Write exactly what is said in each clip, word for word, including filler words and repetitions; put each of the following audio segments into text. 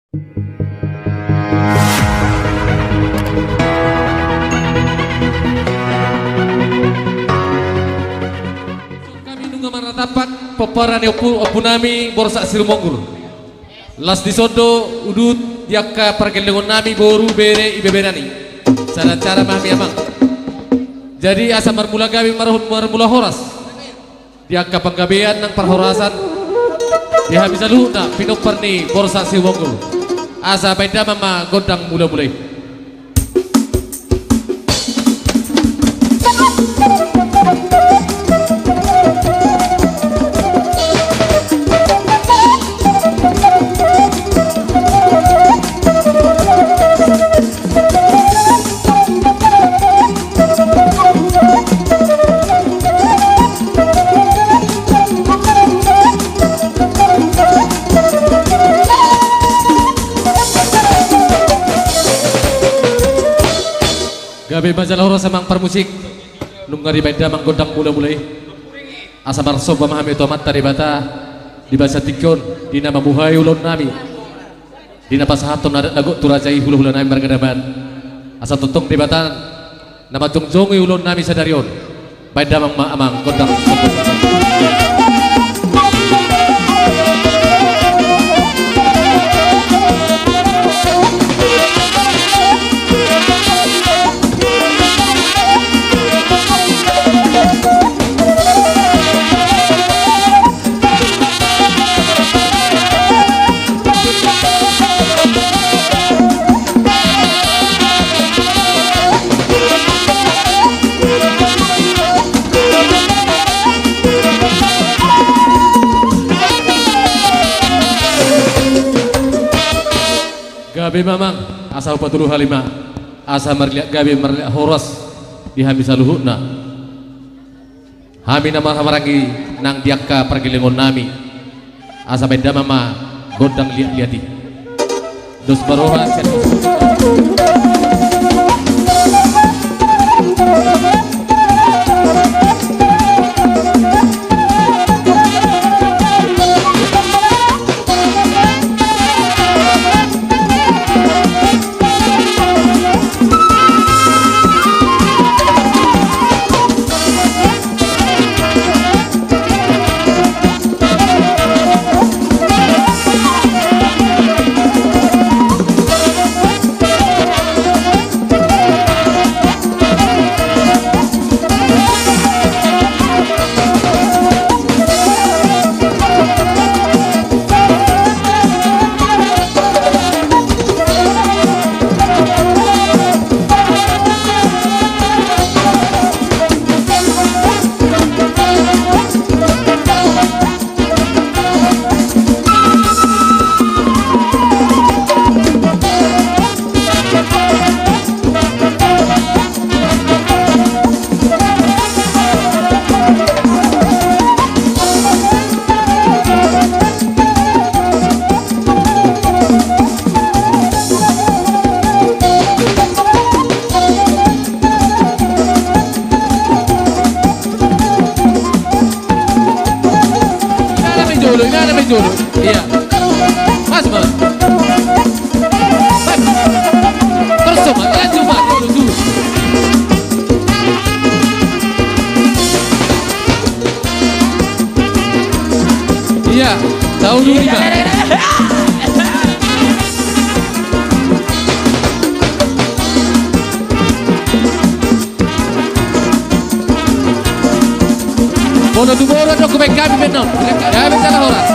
Hami nunga marnatampak pomparan ni ompu, ompunami Borsak Sirumonggur. Las dison do udut di angka pargellengon nami, boru, bere, ibebere nami. Sada acara ma hami, amang. Jadi asa marmula gabe, mar-, marmula horas di angka panggabean nang parhorasan di hami saluhutna pinompar ni Borsak Sirumonggur. Asa baen damang ma gondang mula-mula i. Gabe ma jala horas, amang parmusik. Nunga dibaen damang gondang mula-mula i. Asa marsomba ma hami tu Amanta Debata di bagasan tingki on, di na mambuhai ulaon nami, di na pasahathon adat na gok tu raja i, hula-hula nami marga Daban. Asa tongtong Debata na manjongjongi ulaon nami sadari on. Baen damang ma, amang, gondang. Gabe ma, amang, asa hupatolu hali ma, asa marliat gabe, marliat horas di hami saluhutna. Hami na marhahamaranggi nang di angka pargellengon nami, asa baen damang ma gondang liat-liat i. Dos ma roha sian Inana ma i jolo, inana ma i jolo. Iya. Pas, Mas. Pas. Terus, Mas. Iya, cuma jolo, jolo. Iya, tahu dulu, Mas. Bono tu bono do hubaen gabe pe non. Gabe jala horas.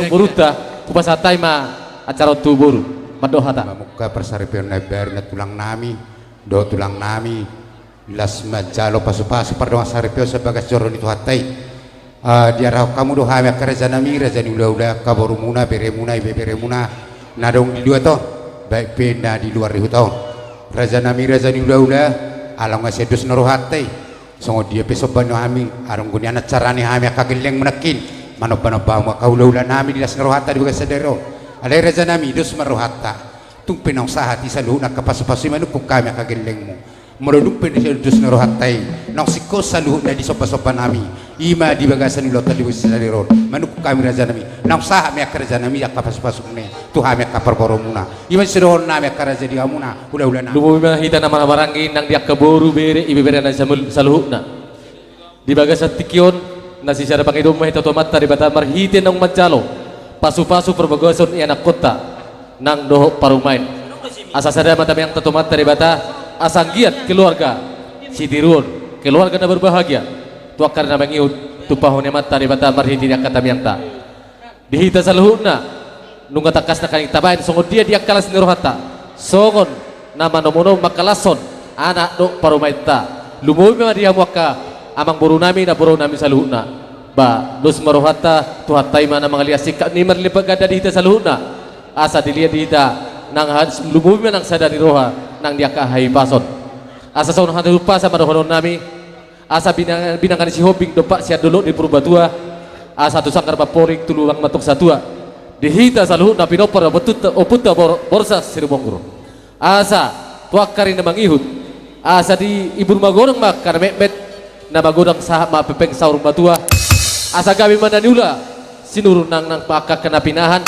Borunta, hupasahat hami ma acara on tu boru. Mandok hata. Mamungka parsaripeon na baru na tulang nami, dohot tulang nami, las manjalo pasu-pasu pardongan saripeon sian bagas joro ni Tuhanta i. Ah, diarahon hamu do hami angka raja nami, raja ni hula-hula, angka borumuna, beremuna, ibeberemuna, na adong di luat on, baik pe na di luar ni huta on. Raja nami, raja ni hula-hula, ala nunga sian dos ni rohanta i. Songon dia pe somba ni hami, adong do nian acara ni hami angka gellengmu nangkin, manomba-nomba hamu angka hula-hula nami di las ni rohanta di bagasan sadari on. Alai raja nami, dos ma rohanta. Tung pe naung sahat i saluhutna angka pasu-pasu i manungkun hami angka gellengmu. Molo dung pe dos ni rohanta i, naung singkop saluhutna di somba-somba nami. I ma di bagasan ulaonta di bagasan sadari on. Manungkun hami raja nami. Naung sahat ma i angka raja nami angka pasu-pasumuna i tu hami angka parborumuna. I ma sidohonon nami angka raja di hamuna, hula-hula nami. Lumobi ma hita na marhahamaranggi nang di angka boru, bere, ibebere nami saluhutna. Di bagasan tingki on, na sisada pangidoan ma hita tu Amanta Debata marhite naung manjalo pasu-pasu parbagason i anakkonta nang dohot parumaen. Asa sada ma tamiangta tu Amanta Debata, asa anggiat keluarga sitiruon, keluarga na berbahagia. Tu angka na mangihut, tumpahon ni Amanta Debata marhite di angka tamiangta. Di hita saluhutna, nunga tangkas nangkaning tabaen songon dia di angka las ni rohanta, songon na manomu-nomu mangkalashon anak dohot parumaenta. Lumobi ma di hamu angka amangboru nami, namboru nami saluhutna. Ba, dos ma rohanta, Tuhanta i ma na mangalean singkat ni marlipat ganda di hita saluhutna. Asa dilehon di hita nang ha-, lumobi ma nang sada ni roha nang di angka hahipason. Asa songon hata ni umpasa ma dohonon nami. Asa bina-, binanga ni Sihombing dompak sian dolok ni Purbatua, asa tu sanggar ma amporik, tu lubang ma tong satua. Di hita saluhutna pinompar ompunta, ompunta Bor-, Borsak Sirumonggur. Asa tu angka ari na mangihut, asa di ibur magodang ma angka na metmet, na magodang sahat ma hepeng saur matua. Asa gabe ma na niula, sinurun nang, nang angka na pinahan.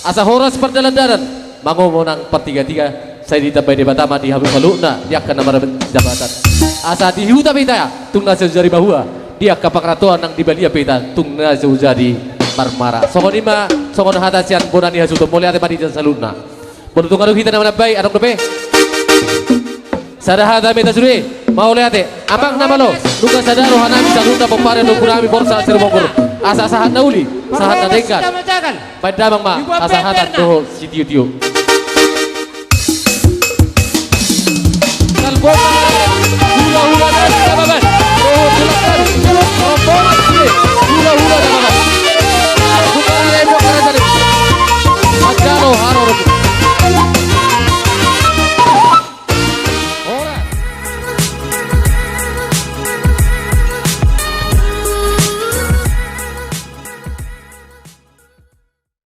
Asa horas pardalan-dalan, mangomo nang partiga-tiga, sai ditambai Debata ma di hamu saluhutna, di angka na marjabatan. Asa di huta pe hita, tung na so jadi bahua, di angka pangarantoan nang di balian pe hita, tung na so jadi marmara. Songon i ma, songon hata sian bona ni hasuhuton, mauliate ma di hita saluhutna. Molo tung adong hita na manambai, adong dope? Sada hata ma hita sude, mauliate. Amang na malo, nunga sada roha nami saluhutna pomparan ni ompu nami Borsak Sirumonggur. Asa sahat na uli, sahat na denggan. Baen damang ma hasahatan dohot sitio-tio.